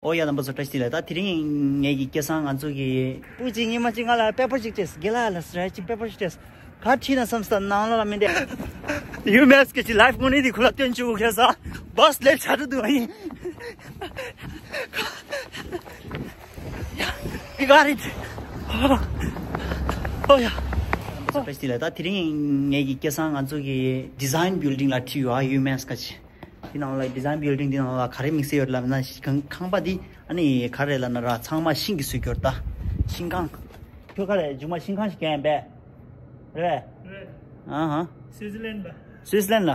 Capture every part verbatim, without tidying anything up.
ཨོ་ཡ། རྣམ་པ་ཚོ་བཀྲ་ཤིས་བདེ་ལེགས། ད་དེ་རིང་ངེད་ཀྱི་སྐལ་བཟང་ང་ཚོ་གི་སྤུ་གཅིག་ཉི་མ་གཅིག་ང་ལ་པེ་པར་གཅིག་སྤྲད། དགེ་ལགས་ལ་ཟེར་གཅིག་པེ་པར་གཅིག་སྤྲད། ག་བྲིས་ན་བསམ་སྟངས་ནང་ལོགས་ལ་མི་འདུག་ཡུ་མེ་སི་ཀྱི་ལའིབ་དངོས་གནས་དེ་ཁོ་ལ་སྟོན་བཅུག་གོ། སྐལ་བཟང་བྷ་སི་སླེབས་ཚར་འདུག་ཨ་ཡིན། ཡ། ཡི་ག་རེད། ཨོ་ཡ། རྣམ་པ་ཚོ་བཀྲ་ཤིས་བདེ་ལེགས། ད་དེ་རིང་ངེད་ཀྱི་སྐལ་བཟང་ང་ཚོ་གི་ཌི་ཛའིན་བྷིལ་ཌིང་ལ་ཁྲིད་ཡོད་ཨ། ཡུ་མེ་སི་ཀ་ཅིག་དེ་ནང་ལ་ཌི་ཛའིན་བྷིལ་ཌིང་དེ་ནང་ལ་ག་རེ་དམིགས་བསལ་ཡོད་ལབ་ན། ཁང་ཁང་པ་འདི་ཨ་ནི་ག་རེ་ལབ་ན་ར། ཚང་མ་ཤིང་གིས་བཟོས་ཀྱི་ཡོད་རེད་ད། ཤིང་ཁང་། ཁྱོད་ག་རེ་མཇུག་མ་ཤིང་ཁང་ཞིག་བརྒྱབ་ཡིན་པས། རེད། རེད། ཨ་ཧ། སུའི་ཙི་ལན་ལ། སུའི་ཙི་ལན་ལ།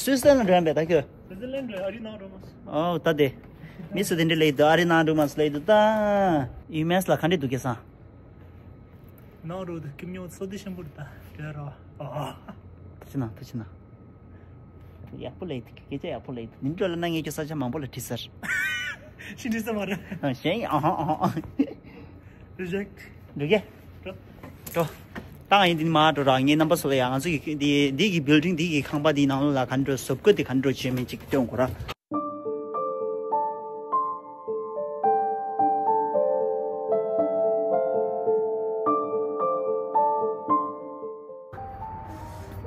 སུའི་ཙི་ལན་ལ་འགྲོ་ཡིན་པས་ད་ཁྱོད། སུའི་ཙི་ལན་ལ་ཨ་རི་ནང་འགྲོ་མ་སོང་། ཨོ་ད་དེ། མི་སུ་དེ་འདྲ་ལབ་ཀྱི་འདུག་ཨ་རི་ནང་འགྲོ་མ་སོང་ལབ་ཀྱི་འདུག་ད། ཡུ་མེ་སི་ལ་ག་འདྲ་འདུག་སྐལ་བཟང་། ནང་འགྲོ་དུས་ཀིམ་ཉོ་སོ་དེ་ཤམ་པུར་ད་དྲན་རོགས། ཨ། ཐུགས་རྗེ་གནང་། ཐུགས་རྗེ་གནང་། ཡག་པོ་ལབ་འདུག་སྐད་ཆ་ཡག་པོ་ལབ་འདུག་འདི་འདྲ་ལབ་ན་ངས་ཁྱོད་ས་ཆ་མང་པོ་ལ་ཁྲིད་ཚར། ཤི་འདྲི་ས་མ་རེད། ཨ། གཞན་ཡང་ཨ་ཧ་ཨ་ཧ། རི་ཇེག་ཊི། འགྲོ་གི། འགྲོ། ད་ང་ཡིན་འདི་ནི་མ་འགྲོ་ར། ངས་རྣམ་པ་ཚོ་ལ་ཡ་ང་ཚོ་གི་འདི་འདི་གི་བྷིལ་ཌིང་འདི་གི་ཁང་པ་འདིའི་ནང་ལོགས་ལ་ག་འདྲ་བཟོ་དགོས་དེ་ག་འདྲ་བྱས་མིན་ཅིག་སྟོན་དགོས་ར།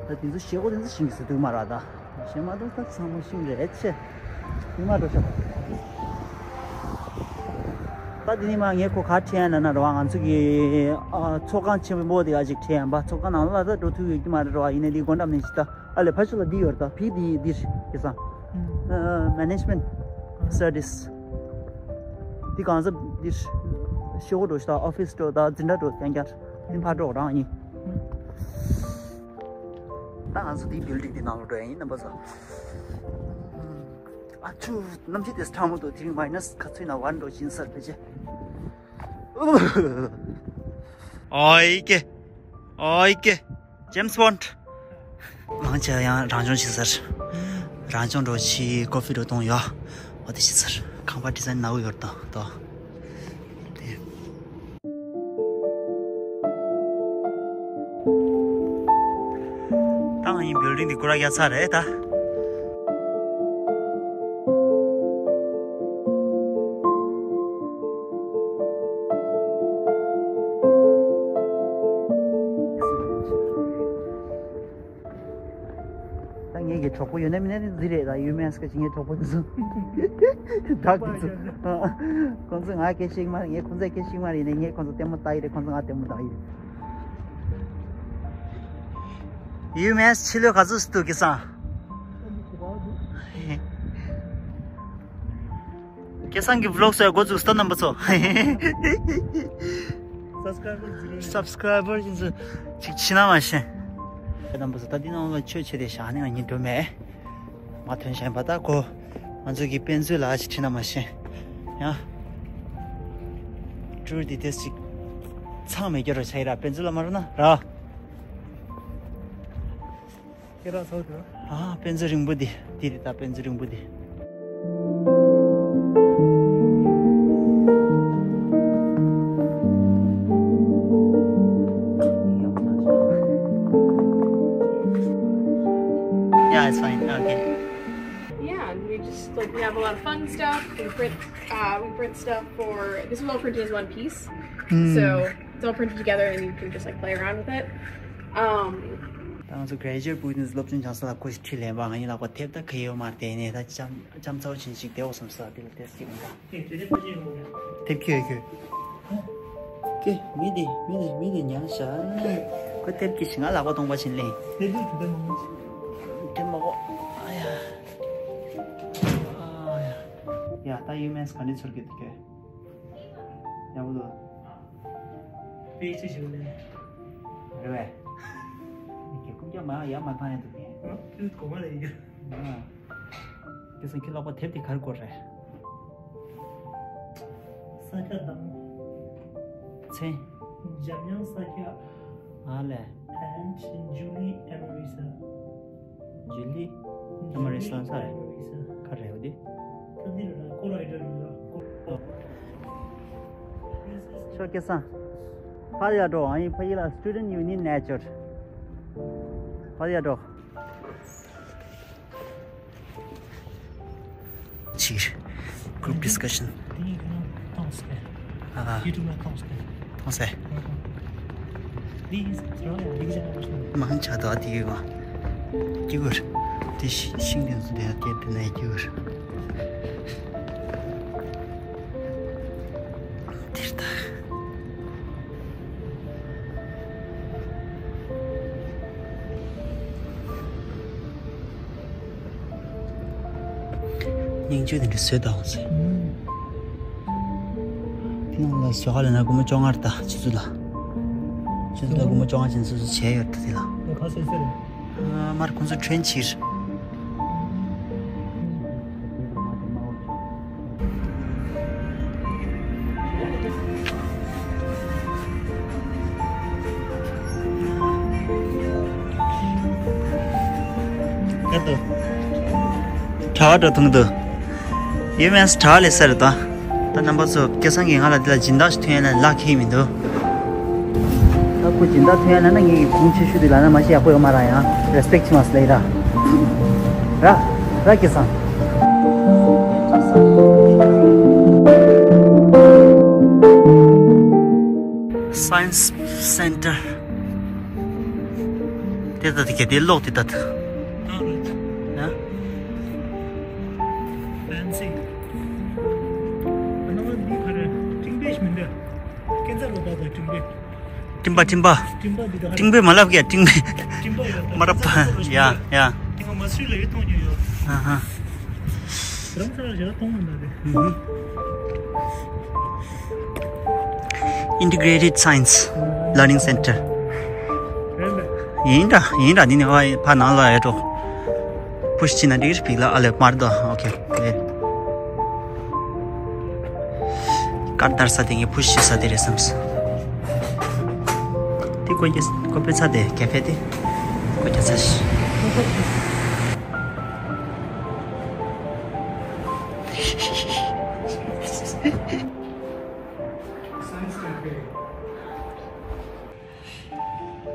ད་དེ་ཚོ་ཤེལ་སྒོ་དེ་ཚོ་ཤིང་གི་ཟེར་འདུག་མ་ར། ད་ཤེལ་མ་འདུག་ད་ཚང་མ་ཤིང་རེད་ཆེ། ཡིན་མ་འགྲོ་ཤོག་ད་དེ་ནི་མ་ངས་ཁོ་ག་ཁྲིད་ཡ་ན་ན་ར་བ། ང་ཚོ་གི་ཨ་ཚོགས་ཁང་ཆེན་པོ་དེ་ག་ཅིག་ཁྲིད་ཡ་ཡིན་པ། ཚོགས་ཁང་ནང་ལ་ད་འགྲོ་ཐུབ་ཡོད་ཀྱི་མ་རེད་ར་བ། ཡིན་ནའི་དེ་སྒོ་འགྲམ་ནས་ཅིག་ད། ཨ་ལས་ཕ་ཆུ་ལ་འདི་ཡོད་ད། ཕི་འདི་འདིར་ཁེ་སང་། ཨ། མེ་ནེ་ཇི་མེན་ཊི་སར་བི་སི། འདི་གང་ཟག་འདིར་ཤོག་འགྲོ་ཤག་ད་ཨོ་ཕི་སི་འགྲོ་ད་འཛིན་གྲྭ་འགྲོ་རྐྱང་རྐྱང་འདི་ཕར་འགྲོ་རང་ཡིན། ད་ང་ཚོ་འདི་བྷིལ་ཌིང་འདི་ནང་ལ་འགྲོ་ཡ་ཡིན་རྣམ་པ་ཚོ། ཨ་ཆུ་གནམ་གཤིས་དེ་གྲང་མོ་འདུག་དེ་རིང་མའི་ནས་ག་ཚོད་ན་ཝན་འགྲོ་ཕྱིན་ཚར་ཕལ་ཆེར། ཨོའི་ཀེ། ཨོའི་ཀེ། ཇེམ་སི་བོན། མང་ཆེ་ཡང་རང་སྦྱོང་བྱེད་ས། རང་སྦྱོང་འགྲོ་ཆི་ཀོ་ཕི་འགྲོ་གཏོང་ཡོད། འོ་དེ་བྱེད་ས། ཁང་པ་ཌི་ཛའིན་ནག་པོ་ཡོད་དོ་དོ། དེ། ད་ང་ཡིན་བྷིལ་ཌིང་འདི་སྐོར་ར་རྒྱག་ཚར་རེད་ད། ད་ངེད་ཀྱི་གྲོགས་པོ་ཡོད་ན་མིན་ན་འདི་རེད། ད་ཡུ་མེ་སི་ཀ་ཅིག་ངའི་གྲོགས་པོ་འདི་ཚོ། བདག་འདི་ཚོ། ཁོང་ཚོ་ང་སྐད་ཤེས་མ་རེད། ངས་ཁོང་ཚོ་སྐད་ཤེས་མ་རེད་ནས། ངས་ཁོང་ཚོ་ལྟད་མོ་ལྟ་ཡི་རེད། ཁོང་ཚོ་ང་ལྟད་མོ་ལྟ་ཡི་རེད། ཡུ་མེ་སི་ཕྱི་ལོགས་ག་ཚོད་འདུག་སྐལ་བཟང་། སྐལ་བཟང་གི་བི་ལོག་ཚོ་འགོ་འཛུགས་སྟངས་རྣམ་པ་ཚོ། སབ་སི་ཀ་རའི་བར་ཟེར་རོ། སབ་སི་ཀ་རའི་བར་ཅིག་ཚོ་ཅིག་ཕྱི་ན་མ་ཤེས། རྣམ་པ་ཚོ་ད་འདི་ནང་ལ་ཆོས་བྱེད་དེ་བཞག་ནས་ང་གཉིས་འགྲོ་མེད། མ་ཐོན་ཤེས་པ་ད་ཁོ། ང་ཚོ་གི་དཔེ་མཛོད་ལ་ཅིག་ཁྲིད་ན་མ་ཤེས། ཡང་ཊུར་འདི་ཏོག་ཙམ་ཚང་མེད་རྒྱུ་རོ་ཆ་ཡི་ར། དཔེ་མཛོད་ལ་མ་རོ་ན་ར། ཁྱེད་རང་ཚོ་དུ། ཨ། དཔེ་མཛོད་རིང་པོ་འདི། འདི་རེད་ད་དཔེ་མཛོད་རིང་པོ་འདི། Yeah, it's fine. Okay. Yeah, and we just, like, we have a lot of fun stuff. We print, uh, we print stuff for, this was all printed as one piece. Mm. So it's all printed together and you can just, like, play around with it. Um, ད་ང་ཚོ་གྷ་རེ་ཇུ་ཨེཊ་བྷི་ཛི་ནེ་སི་སློབ་ཆུང་སྦྱང་ས་ལ་ཁོ་ཞིག་ཁྲིད་ལེན་པ། ང་ཡིན་ལགས་པ་དེབ་ད་ག་ཡོད་མ་རེད། དེ་ནས་ད་ཅམ་ཅམ་ཚའོ་ཆིན་ཞིག་བསྡད་འོ་བསམ་ས་དེ་ལ་དེབ་ཅིག་མ། དེབ་ཁྱོད་ཁྱོད། ཀེ་མི་དེ་མི་དེ་མི་དེ་ཉར་བཞག་ནས་ཁོ་དེབ་ཀྱི་ཞིང་ང་ལག་པ་སྟོང་པ་ཕྱིན་ལེན། དེབ་དེ་དེ་མ་དེབ་མ་གོ། ཨ་ཡ། ཨ་ཡ། ཡ་ད་ཡུ་མེ་སི་ག་འདྲ་ཚོར་གི་འདུག་ཁྱོད། ཡག་པོ་འདུག་དཔེ་ཆ་ཞིག་ལེན། རེད་བས། ཁྱེད་རྐུབ་བཀྱག་མ་ཡག་མ་ཐང་ཡ་འདུག་གས། ཨ། ཁྱོད་གོང་མ་ལ་ཡིན། ཨ། དེ་སང་ཁྱེད་ལག་པ་དེབ་དེ་ག་རེ་དགོས་རེད། ས་སྐྱ་དང་། མཚན། འཇམ་དབྱངས་ས་སྐྱ། ཨ་ལས། And Julie Emerisa. Julie Emerisa ས་རེད། ག་རེ་ཡོད་དེ། ད་འདི་རེད་ལ་ཀོ་ར་ཡི་འདྲ་རེད་ལ་ཀོ། ཤོ་སྐལ་བཟང་། ཕར་ཡར་འགྲོ། ཨ་ཡིན་ཕ་ཡི་ལ་Student Union Nature། ཕར་ཡར་འགྲོ། ཕྱིར། Group discussion། ཨ། ཡུ་ཊུབ་ལ་མཐོང་སོང་། མཐོང་སོང་། འདི་ཡིན་ཟེར་རོ་ཡ། འདི་གི་ཅང་མ་ཤེས། མང་ཆ་དོ་ཨ། དེ་གི་བ། དེ་གུར། དེ་ཤི་ཤིང་དེ་ཚོ་དེ་ཡ་དེ་དེ་ན་ཡ་དེ་གུར། དེར་ད། སྙིང་རྗེ་དེ་འདྲ་བཟོས་དང་ཟེར། དེ་ནང་ལ་བཟོ་ག་ལ་ན་སྒོར་མོ་བཅོ་ལྔ་རེད་ད། ཆུ་ཚོད་ལ། ཆུ་ཚོད་ལ་སྒོར་མོ་བཅོ་ལྔ་ཅན་སོ་སོ་བྱས་ཡོད་ད་དེ་ལ། ཨ། མར་ཁོང་ཚོ་ཁྲོན་ཕྱིར། ག་དུ། གྲྭ་བ་འགྲོ་ཐུང་དུ། ཡུ་མེས་གྲྭ་བ་ལས་སར་དང་། ད་རྣམ་པ་ཚོ་སྐལ་བཟང་གིས་ང་ལ་འདི་ལ་སྦྱིན་བདག་ཞིག་ཐོན་ཡ་ལ་ལག་ཁེལ་མི་འདུག་ད་ཁོ་སྦྱིན་བདག་ཐོན་ཡ་ལ་ན་ངས་ཀྱི་གོང་ཆེ་ཤོས་དེ་ལ་ན་མ་ཤེས་ཡག་པོ་ཡོད་མ་ར། ཡང་རེ་སི་པེག་ཆི་མ་སི་ལེ་ར། ར་ར་སྐལ་བཟང་། Science Center། དེ་ལྟ་དེ་ག་དེ་ལོག་དེ་ལྟ་དེ། ཨ། ཕེན་སི། ཨ་ན་བ་འདི་ག་རེ། སྤྲིན་པའི་མི་འདུག་སྐྱེན་ཚ་ལོ་ད་ད་སྤྲིན་པའི། སྤྲིན་པ་སྤྲིན་པ། སྤྲིན་པ་འདི་ད་ག་རེ། སྤྲིན་པའི་མ་ལབ་ཀྱ་སྤྲིན་པའི། སྤྲིན་པ་ཡོད་ད། མ་རབ་ད། ཡ་ཡ། དེ་ང་མ་སུ་ལ་ཡོད་མཐོང་རྒྱུ་ཡོད། ཨ་ཧ། རང་ཚ་ལ་ཞེ་ད་མཐོང་མི་འདུག་དེ། Integrated Science Learning Center། ཡིན་འདྲ་ཡིན་འདྲ། འདི་ནི་ཕ་ནང་ལ་ཡོད་འགྲོ། ཕུ་ཤི་ན་འགྲིག་རེད། ཕིག་ལ་ཨ་ལེ་མར་དོ། ཨོ་ཁེ་ལེ། ཀར་དར་ས་དེ་ངས་ཕུ་ཤི་ས་དེ་རེད་བསམས། དེ་ཀོ་ཀེ་ཀོ་པེ་ཚ་དེ་ཀེ་ཕེ་དེ་ཀོ་ཀེ་ཚ་ཤི།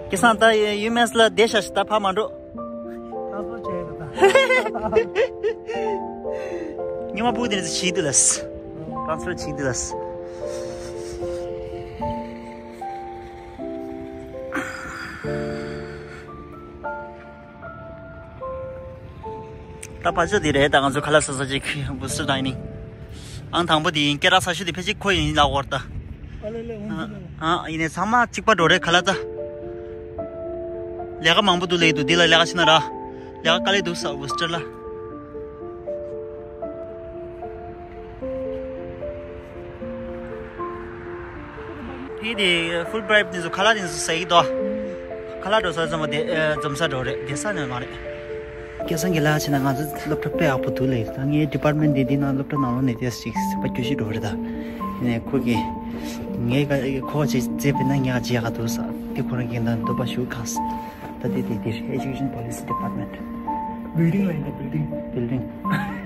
སྐལ་བཟང་ད་ཡུ་མེས་ལ་བསྡད་ཤག་ཤི། ད་ཕར་མ་འགྲོ། ཊ་རན་སི་ཕར་བྱས་ཡོད་ད། ཉི་མ་སྤུ་དེ་ནས་ཤི་དུ་ལས། ཊ་རན་སི་ཕར་ཤི་དུ་ལས། ད་ཕར་ཕྱོགས་འདི་རེད། ད་ང་ཚོ་ཁ་ལག་ཟ་ས་ཅིག་བུ་སུ་ད་ཡིན་ནི། ཨང་དང་པོ་འདི་ཡིན། སྐད་གྲགས་ས་ཤོས་འདི་ཕལ་ཆེར་ཁོ་ཡིན་ལབ་དགོས་རེད་ད། ཨ་ལེ་ལེ། འོང་། ཨ་ཡིན་ནའི་ཚང་མ་གཅིག་པ་འགྲོ་རེད། ཁ་ལག་ད། ལས་ཀ་མང་པོ་འདུག་ལབ་ཀྱི་འདུག་འདི་ལ་ལས་ཀ་བྱེད་ན་ར། ལས་ཀ་དཀའ་ལས་འདུག་ས་བུ་སུ་ད་ལ། ཕི་དེ་ཧྥུལ་བྷི་རའེཊ་དེ་ཚོ་ཁ་ལག་དེ་ཚོ་ཟ་ཡི་དོ། ཁ་ལག་འགྲོ་ས་ཙམ་པ་དེ་ཨ་འཛོམས་ས་འགྲོ་རེད། བསྡད་ས་ནས་མ་རེད། སྐལ་བཟང་གི་ལ་ཕྱིན་ན་ང་ཚོ་སློབ་གྲྭ་དཔེ་ཡག་པོ་འདུག་ལབ། ད་ངའི་ཌི་པཱར་མེན་ཊི་འདི་འདི་ནང་སློབ་གྲྭ་ནང་ལོགས་ནས་དེ་ཞིག་སེམས་པ་སྐྱོ་ཤོས་འགྲོ་རེད་ད། ཡིན་ནའི་ཁོ་གིས་ངའི་ཁོ་ག་ཅིག་བརྩེ་བས་ན་ངས་ག་བྱེད་ཡག་འདུག་ས། དེ་ཁོ་རང་གིས་ད་འདོད་པ་ཞུ་གང་ས། ད་དེ་དེ་དེ་Education Policy Department། བིལ་ཌིང་ལ་ཡིན་ད། བིལ་ཌིང་། བིལ་ཌིང་།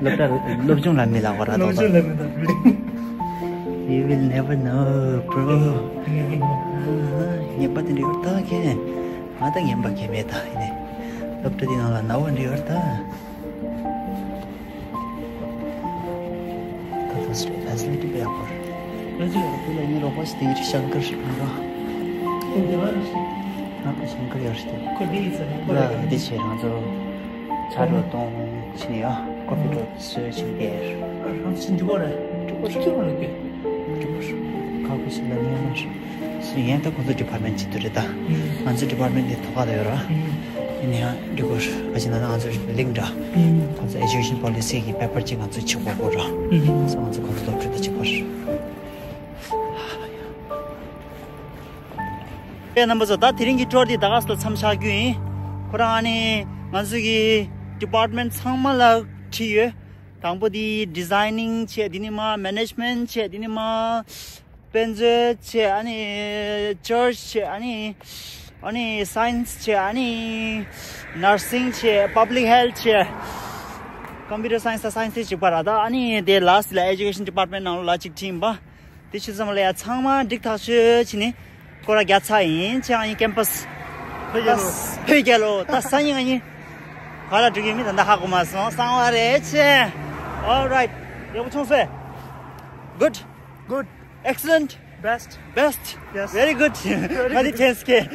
སློབ་གྲྭ་སློབ་སྦྱོང་ལ་མི་ལ་བ་ར་དོ། སློབ་སྦྱོང་ལ་མི་ད་བིལ་ཌིང་། You will never know, bro. Never know. ཨ། ངན་པ་དེ་འདྲ་ཡོད་ད་ཁྱེད། ང་ད་ངན་པ་ཁྱེད་མེད་ད། ཡིན་ནའི་སློབ་གྲྭ་དེ་ནང་ལ་ན་བ་འདྲ་ཡོད་ད། ད་ལྟ་ཕེ་སི་ལི་ཊི་དཔེ་ཡག་པོ་རེད། ཕེ་སི་ལི་ཊི་ཡག་པོ་ལ་ངའི་རོགས་པ་ཞིག་དེ་ཡིན་ཤང་ཀར་ཞིག་ཡིན་རོགས། ཨོ་དེ་བ་རེད་ཤི། ང་ཤང་ཀར་ཡོད་རེད་དེ། ཁོ་དེ་ཡིན་ས་རེད། ཁོ་ལ་དེ་བྱས་རང་ཚོ་ཇ་འདྲ་བོ་བཏུང་ཕྱིན་ཡ། ཀོ་ཕི་འདྲ་བོ་བཟོས་ཕྱིན་དེ། ཨ་རང་ཚོ་ཕྱིན་འགྲིག་གོ་རེད། འགྲིག་གོ་རེད། འགྲིག་གོ་རེད། ཁ་ཁུ་ཞིག་ལ་ནི་ཡང་མ་རེད། སུ་ཡིན་ད་ཁོང་ཚོ་ཌི་པཱར་མེན་ཊི་ཅིག་ཏུ་རེད་ད། ང་ཚོ་ཌི་པཱར་མེན་ཊི་དེ་ཐོག་ཁ་ལ་ཡོད་ར། ཡིན་ན་ཡང་འགྲིག་གོ་རེད། ག་ཅི་ན་ང་ཚོ་ལིང་ཀ་འདྲ། ཁོང་ཚོ་ཨེ་ཇུ་ཀེ་ཤན་པོ་ལི་སི་གི་པེ་པར་ཅིག་ང་ཚོ་ཕྱིན་དགོས་གོ་ར། སོ་ང་ཚོ་ཁོང་ཚོ་སློབ་ཕྲུག་དང་གཅིག་པ་རེད། ཨེ་རྣམ་པ་ཚོ། ད་དེ་རིང་གི་ཊུར་འདི་ད་ག་ས་ལ་མཚམས་བཞག་རྒྱུ་ཡིན། ཁོ་རང་ཨ་ནི་ང་ཚོ་གི་ཌི་པཱར་མེན་ཊི་ཚང་མ་ལ་ཁྲིད་ཡོད། དང་པོ་དེ་ཌི་ཛའི་ནིང་བྱས། དེ་ནས་མར་མེ་ནེ་ཇི་མེན་ཊི་བྱས། དེ་ནས་མར་དཔེ་མཛོད་བྱས། ཨ་ནི་ཅར་ཆི་བྱས། ཨ་ནི་ཨ་ནི་སའེན་སི་བྱས། ཨ་ནི་ནར་སིང་བྱས། པབ་ལིག་ཧེལ་ཐི་བྱས། ཀམ་པུ་ཊར་སའེན་སི་དང་སའེན་སི་གཅིག་པ་ར། ད་ཨ་ནི་དེ་ལ་སི་ལ་ཨེ་ཇུ་ཀེ་ཤན་ཌི་པཱར་མེན་ཊི་ནང་ལོགས་ལ་གཅིག་ཁྲིད་ཡིན་པ། དེ་ཆུ་ཚང་མ་ལ་ཡ་ཚང་མ་འགྲིག་ཐག་ཆོད་བྱས་ནས་སྐོར་ར་རྒྱག་ཚར་ཡིན། ཅང་ཡིན་ཀེམ་པ་སི་ཕེ་རྒྱལ་ལོ། ད་སང་ཉིན་ང་གཉིས་ག་ལ་འགྲོ་གི་མིན་ད་ལྟ་ཧ་གོ་མ་སོང་། གསང་བ་རེད་ཆེ། All right. ཡག་པོ་བྱུང་སོང་། Good. Good. Excellent. Best. Best. Yes. Very good. Very good. ང་དེ་ཆེན་སྐད།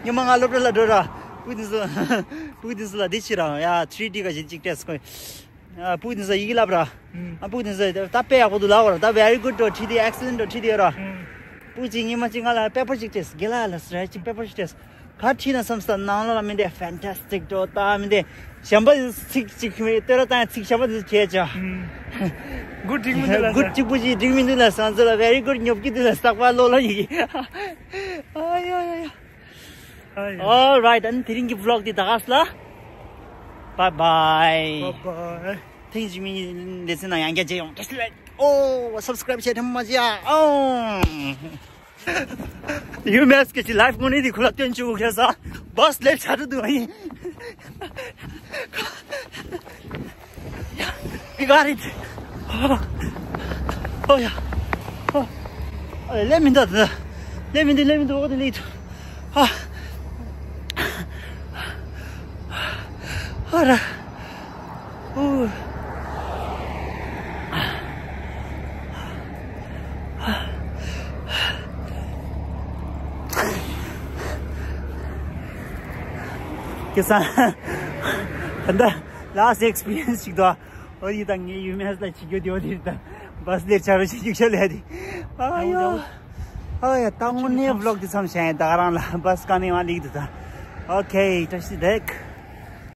ཉི་མ་ང་སློབ་གྲྭ་ལ་འགྲོ་ར། སྤུ་དེ་ཚོ། སྤུ་དེ་ཚོ་ལ་འདི་བྱེད་ར། ཡ། ཐི་རི་ཌི་ག་ཞིག་ཅིག་སྤྲད་སོང་། ཨ། སྤུ་དེ་ཚོ་ཡི་གེ་ལབ་ར། ཨ། སྤུ་དེ་ཚོ་ད་དཔེ་ཡག་པོ་འདུག་ལབ་ར། ད་very good འགྲོ་ཁྲིད་དེ། Excellent འགྲོ་ཁྲིད་དེ་ཡོད་ར། སྤུ་གཅིག་ཉི་མ་གཅིག་ང་ལ་པེ་པར་ཅིག་སྤྲད། དགེ་ལགས་ལ་ཟེར་ཅིག་པེ་པར་ཅིག་སྤྲད། ག་ཁྲིད་ན་བསམ་ས། ནང་ལོགས་ལ་མི་འདི་fantastic འགྲོ་ད་མི་འདི། གཞན་པ་ཚིག་ཅིག་ལྟོས་ར་བཏང་ཚིག་གཞན་པ་ཚིག་བྱས་ཅག Good འགྲིག་མི་འདུག་ལ། Good གཅིག་པུ་ཅིག་འགྲིག་མི་འདུག་ལ། སང་ཚོ་ལ་very good ཉོབ་ཀྱི་འདུག་ལ། ཟག་པ་ལོ་ལ་ཡི་གི། ཨ་ཡ་ཡ་ཡ། ཨ་ཡ། All right, ཨ་ནི་དེ་རིང་གི་vlog འདི་ད་ག་ས་ལ། Bye bye. Bye bye. ཐེངས་གཅིག་མིན་ལེ་ཚན་ནང་ཡང་བསྐྱར་མཇལ་ཡོང་། Just like, oh, subscribe བྱེད་ཐུབ་མ་བྱེད་ཨ། ཨོ། ཡུ་མེས་ཀྱི་ལའིབ་དངོས་གནས་དེ་ཁོ་ལ་སྟོན་བཅུག་ག་ས། བྷ་སི་སླེབས་ཚར་འདུག་ཨ་ཡིན། We got it. Oh, oh yeah. Oh. Let me do. Let me do. Let me do. What do you need? Ah. All right. Ooh. ཁྱེད་ཚང་། ད་ལྟ་last experience ཞིག་འདུག་ཨོ་ཡི་དང་ངའི་ཡུ་མེས་ལ་ཅིག་རྒྱུ་དེའོ་དེ་དང་བྷ་སི་ལེར་ཆ་རོ་ཞིག་རྒྱུག་ཤ་ལས་དེ། ཨ་ཡོ། ཨ་ཡ། ད་དངོས་གནས་vlog དེ་མཚམས་བཞག་ཡིན། ད་ག་རང་ལ་བྷ་སི་ག་ནས་མ་ལེགས་འདུག་ད། Okay, touch the deck.